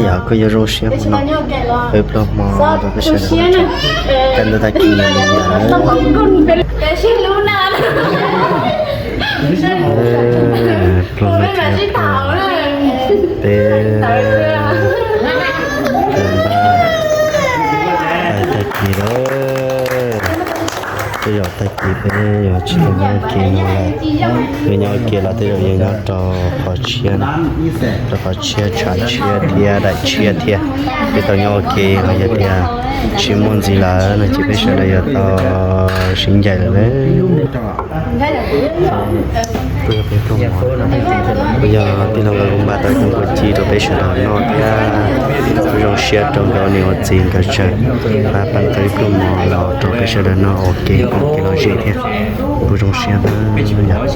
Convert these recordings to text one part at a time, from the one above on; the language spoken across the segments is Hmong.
Yog kuj yuav zoo siab hmo no, peb plaub hmo rau peb sawv daws ua tsaug. Tag ntuj tag kis no nws yog plaub mev thiab peb, peb npaj Ces peb yuav tsis tau nyob ua ke no lawm, yuav nyob ua ke los tej zaum yuav nyob rau qhov tshiab, rau qhov tshiab, tshav tshiab thiab daim tshiab thiab, peb tau nyob ua ke los yog tias tsis muaj ntxiv lawm no ces peb sawv daws yuav tau sib ncaim lawm. Kuj yog tij laug Nkauj Npab tau ib tug npua ci rau peb sawv daws noj thiab, kuj zoo siab rau nkawd niam ua txiv nkawd tseem pab pab tau ib pluag mov los rau peb sawv daws noj ua ke koom kev lom zem thiab, kuj zoo siab na. Peb tsis tau xaus.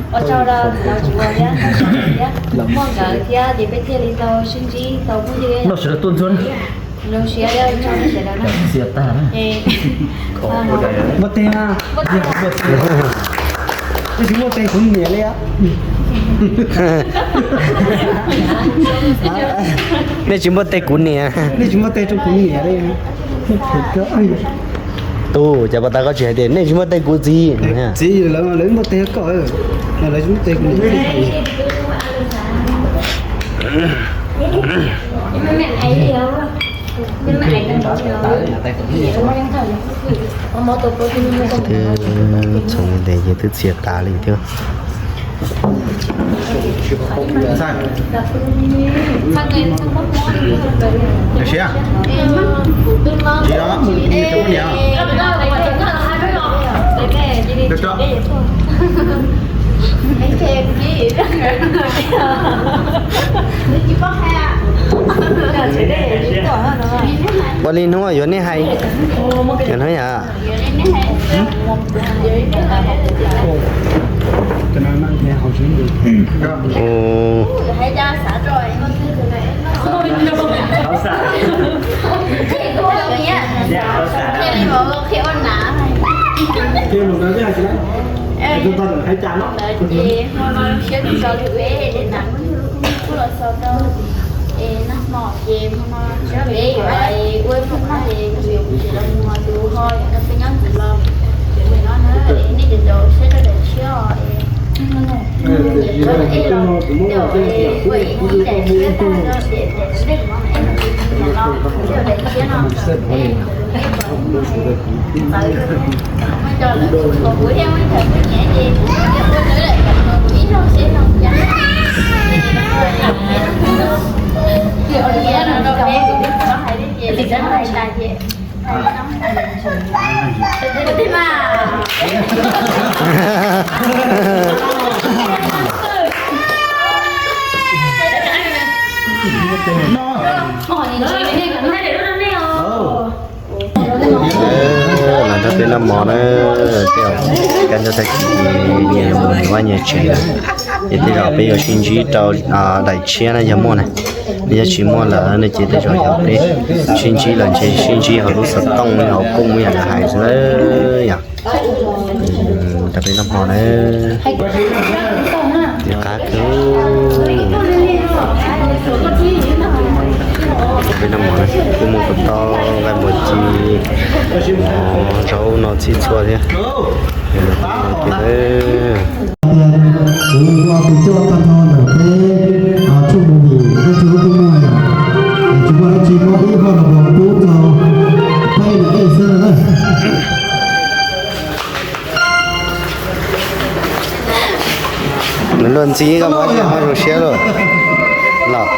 Noj sawv daws tuaj ntxuav na. Npua teg, nej tsis muaj teg kuv niam li. Nej tsis muaj teg kuv niam. Nej tsis muaj teg rau kuv niam li. Tus cas pas tas koj tsis hais tias nej tsis muaj teg kuv txiv. Txiv lawv, lawv muaj teg koj, lawv tsis muaj teg kuv niam. Twb txhoov ntev ces twb txias tas li thiab. Ua li hnub yuav nej hais, hnub yom. Es nag hmo ces hmo no peb yuav ua ib pliag no es kuv yuav kuv tsev los mus tus ho yuav nrog peb nyob ntxiv los. Ces no na es nej cov cov siab rau daim tshiab os es, es ua ib daim tshiab tag no es daim tshiab no, daim tshiab no es ntxaws, muaj cov lawv tsis qhuas kuv thiab muaj ib thawm kuj nyiam ces ua lawv lawm kom kuv ib zaug siab zoo cas. Ces ua li no rau peb kuv twb tsis hais li ces lawv hais tas ces Los nrog peb noj mov na, tej zaum kaj ntug tag kis nyias mus nyias vaj nyias tsev lawm, ces tej zaum peb yuav sib ntsib rau daim tshiab na yog muaj na, yog tsis muaj lawm no ces tej zaum yog peb sib ntsib los ntshe sib ntsib hauv lub xov tooj hauv kooj yam lawv hais xwb yom. Rau peb noj mov na, qab kawg. Peb noj mov na, kuj muaj kuv tau nqaij npua ci, mov zaub no txhij txhua thiab. Kuv ua tus coj tag nrho ntawm peb tshooj movie Vaj Tswv lub koob muaj, tsis muaj dab tsi, muab ib hoj no los pub rau peb na, ej xwb na. Nws luag ntxhi koj muab coj zoo siab lauj. Los.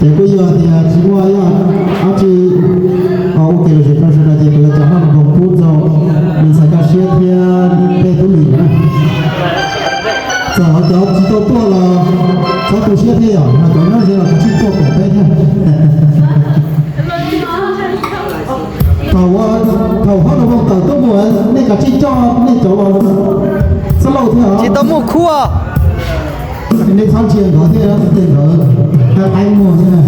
Ces kuj yog tias tsis muaj ib yam dab tsi, ua kev lom zem rau sawv daws ces kuv yuav coj hoj no los pub rau me ntxhais Kaj Siab thiab peb tub Lis na. Txawm cov tsis tau tuaj los txhob tu siab thiab yom, ho cov nyob ze los kav tsij tuaj pom peb thiab. Thaum, thaum hoj no tawm tuaj mus nej kav tsij coj nej cov los. Tsis tau muaj khub. Nej txhob ntsia nkawd thiab, tej nkawd qaib muag thiab.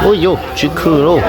Ub yus, tsis khw lauj.